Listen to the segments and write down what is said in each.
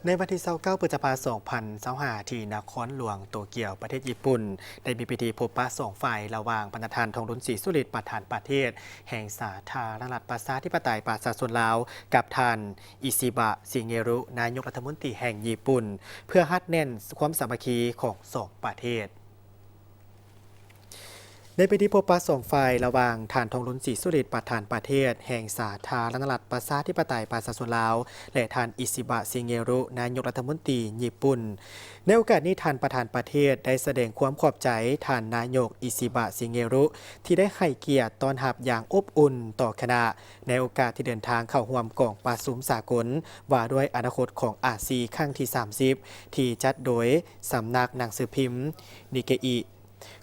ໃນວັນທີຊາວເກົ້າ ພຶດສະພາ ສອງພັນຊາວຫ້າ ທີ່ນະຄອນຫຼວງໂຕກຽວ ປະເທດຍີ່ປຸ່ນ ໄດ້ມີພິທີພົບປະສອງຝ່າຍ ລະຫວ່າງພະນະທ່ານ ທອງລຸນ ສີສຸລິດ ປະທານປະເທດແຫ່ງສາທາລະນະລັດ ປະຊາທິປະໄຕ ປະຊາຊົນລາວ ກັບທ່ານ ອິຊິບະ ຊີເງຣຸ ນາຍົກລັດຖະມົນຕີແຫ່ງຍີ່ປຸ່ນ ເພື່ອຮັດແໜ້ນຄວາມສາມັກຄີຂອງສອງປະເທດ. ໃນພິທີພົບປະສອງຝ່າຍ ລະຫວ່າງທ່ານ ທອງລຸນ ສີສຸລິດ ປະທານປະເທດແຫ່ງສາທາລະນະລັດ ປະຊາທິປະໄຕ ປະຊາຊົນລາວ ແລະ ທ່ານ ອິຊິບະ ຊີເງຣຸ ນາຍົກລັດຖະມົນຕີຍີ່ປຸ່ນ. ໃນໂອກາດນີ້, ທ່ານປະທານປະເທດໄດ້ສະແດງຄວາມຂອບໃຈທ່ານນາຍົກ ອິຊິບະ ຊີເງຣຸ ທີ່ໄດ້ໃຫ້ກຽດຕ້ອນຮັບຢ່າງອົບອຸ່ນຕໍ່ຄະນະ ໃນໂອກາດທີ່ເດີນທາງເຂົ້າຮ່ວມກອງປະຊຸມສາກົນວ່າດ້ວຍອະນາຄົດຂອງອາຊີ ຄັ້ງທີສາມສິບ ທີ່ຈັດໂດຍສຳນັກໜັງສືພິມ ນິເກອິ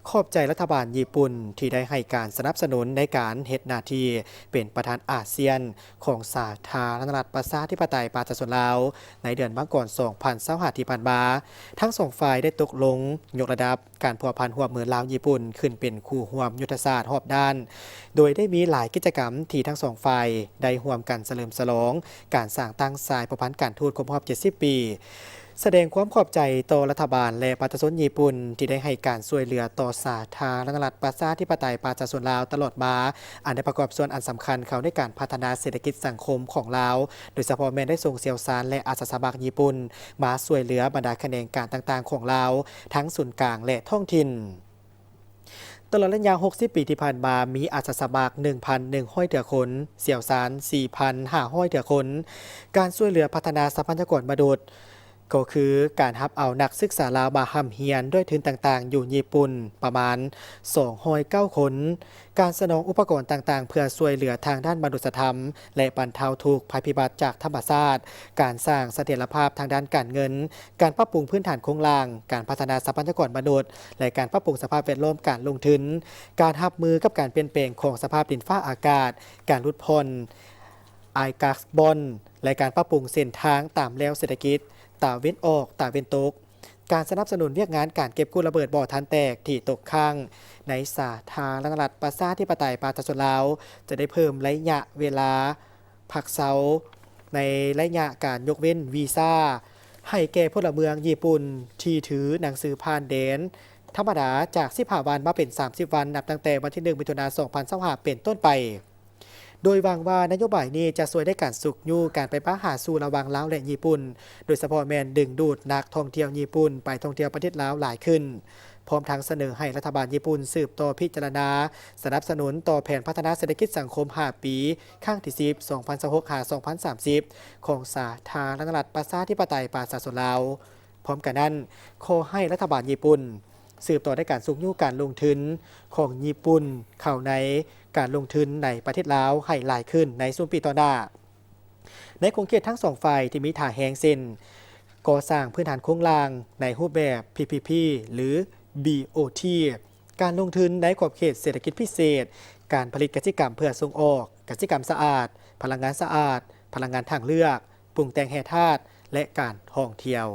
ຂອບໃຈລັດຖະບານຍີ່ປຸ່ນທີ່ໄດ້ໃຫ້ການສະໜັບສະໜູນໃນການເຮັດໜ້າທີ່ເປັນປະທານອາຊຽນຂອງສາທາລະນະລັດ ປະຊາທິປະໄຕ ປະຊາຊົນລາວ ໃນເດືອນມັງກອນ ສອງພັນຊາວຫ້າ ທີ່ຜ່ານມາ. ທັງສອງຝ່າຍໄດ້ຕົກລົງຍົກລະດັບການພົວພັນຮ່ວມມືລາວຍີ່ປຸ່ນ ຂຶ້ນເປັນຄູ່ຮ່ວມຍຸດທະສາດຮອບດ້ານ, ໂດຍໄດ້ມີຫຼາຍກິດຈະກຳທີ່ທັງສອງຝ່າຍໄດ້ຮ່ວມກັນສະເຫຼີມສະຫຼອງການສ້າງຕັ້ງສາຍພົວພັນການທູດຄົບຮອບ ເຈັດສິບ ປີ. ສະແດງຄວາມຂອບໃຈຕໍ່ລັດຖະບານ ແລະ ປະຊາຊົນຍີ່ປຸ່ນ ທີ່ໄດ້ໃຫ້ການຊ່ວຍເຫຼືອຕໍ່ສາທາລະນະລັດ ປະຊາທິປະໄຕ ປະຊາຊົນລາວຕະຫຼອດມາ, ອັນໄດ້ປະກອບສ່ວນອັນສຳຄັນເຂົ້າໃນການພັດທະນາເສດຖະກິດສັງຄົມຂອງລາວ, ໂດຍສະເພາະແມ່ນໄດ້ສົ່ງຊ່ຽວຊານ ແລະ ອາສາສະໝັກຍີ່ປຸ່ນ ມາຊ່ວຍເຫຼືອບັນດາຂະແໜງການຕ່າງໆຂອງລາວ ທັງສູນກາງ ແລະ ທ້ອງຖິ່ນ. ຕະຫຼອດໄລຍະ ຫົກສິບ ປີທີ່ຜ່ານມາ, ມີອາສາສະໝັກ ໜຶ່ງພັນໜຶ່ງຮ້ອຍ ເທື່ອຄົນ, ຊ່ຽວຊານ ສີ່ພັນຫ້າຮ້ອຍ ເທື່ອຄົນ. ການຊ່ວຍເຫຼືອພັດທະນາຊັບພະຍາກອນມະນຸດ ກໍຄືການຮັບເອົານັກສຶກສາລາວມາຮ່ຳຮຽນດ້ວຍທຶນຕ່າງໆຢູ່ຍີ່ປຸ່ນປະມານ ສອງຮ້ອຍເກົ້າ ຄົນ, ການສະໜອງອຸປະກອນຕ່າງໆເພື່ອຊ່ວຍເຫຼືອທາງດ້ານມະນຸດສະທຳ ແລະ ບັນເທົາທຸກໄພພິບັດຈາກທຳມະຊາດ, ການສ້າງສະຖຽນລະພາບທາງດ້ານການເງິນ, ການປັບປຸງພື້ນຖານໂຄງລ່າງ, ການພັດທະນາຊັບພະຍາກອນມະນຸດ ແລະ ການປັບປຸງສະພາບແວດລ້ອມການລົງທຶນ, ການຮັບມືກັບການປ່ຽນແປງຂອງສະພາບດິນຟ້າອາກາດ, ການຫຼຸດຜ່ອນອາຍກາສບອນ ແລະ ການປັບປຸງເສັ້ນທາງຕາມແລວເສດຖະກິດຕາເວັນອອກ, ຕາເວັນຕົກ, ການສະໜັບສະໜູນວຽກງານການເກັບກູ້ລະເບີດບໍ່ທັນແຕກທີ່ຕົກຄ້າງໃນສາທາລະນະລັດ ປະຊາທິປະໄຕ ປະຊາຊົນລາວ ຈະໄດ້ເພີ່ມໄລຍະເວລາພັກເຊົາໃນໄລຍະການຍົກເວັ້ນວີຊາ ໃຫ້ແກ່ພົນລະເມືອງຍີ່ປຸ່ນທີ່ຖືໜັງສືຜ່ານແດນທຳມະດາ ຈາກ ສິບຫ້າ ວັນ ມາເປັນ ສາມສິບ ວັນ ນັບຕັ້ງແຕ່ວັນທີ ໜຶ່ງ ມິຖຸນາ ສອງພັນຊາວຫ້າ ເປັນຕົ້ນໄປ. ໂດຍຫວັງວ່ານະໂຍບາຍນີ້ຈະຊ່ວຍໃນການຊຸກຍູ້ການໄປມາຫາສູ່ລະຫວ່າງລາວ ແລະ ຍີ່ປຸ່ນ, ໂດຍສະເພາະແມ່ນດຶງດູດນັກທ່ອງທ່ຽວຍີ່ປຸ່ນໄປທ່ອງທ່ຽວປະເທດລາວຫຼາຍຂຶ້ນ, ພ້ອມທັງສະເໜີໃຫ້ລັດຖະບານຍີ່ປຸ່ນສືບຕໍ່ພິຈາລະນາສະໜັບສະໜູນຕໍ່ແຜນພັດທະນາເສດຖະກິດສັງຄົມ ຫ້າ ປີ ຄັ້ງທີ ສິບ ສອງພັນຊາວຫົກ ຫາ ສອງພັນສາມສິບ ຂອງສາທາລະນະລັດ ປະຊາທິປະໄຕ ປະຊາຊົນລາວ. ພ້ອມກັນນັ້ນ, ຂໍໃຫ້ລັດຖະບານຍີ່ປຸ່ນສືບຕໍ່ໃນການຊຸກຍູ້ການລົງທຶນຂອງຍີ່ປຸ່ນເຂົ້າໃນການລົງທຶນໃນປະເທດລາວໃຫ້ຫຼາຍຂຶ້ນໃນຊຸມປີຕໍ່ໜ້າ. ໃນຂົງເຂດທັງສອງຝ່າຍທີ່ມີທ່າແຮງເຊັ່ນ ກໍ່ສ້າງພື້ນຖານໂຄງລ່າງໃນຮູບແບບ ພີພີພີ ຫຼື ບີໂອທີ, ການລົງທຶນໃນຂອບເຂດເສດຖະກິດພິເສດ, ການຜະລິດກະສິກຳເພື່ອສົ່ງອອກ, ກະສິກຳສະອາດ, ພະລັງງານສະອາດ, ພະລັງງານທາງເລືອກ, ປຸງແຕ່ງແຮ່ທາດ ແລະ ການທ່ອງທ່ຽວ.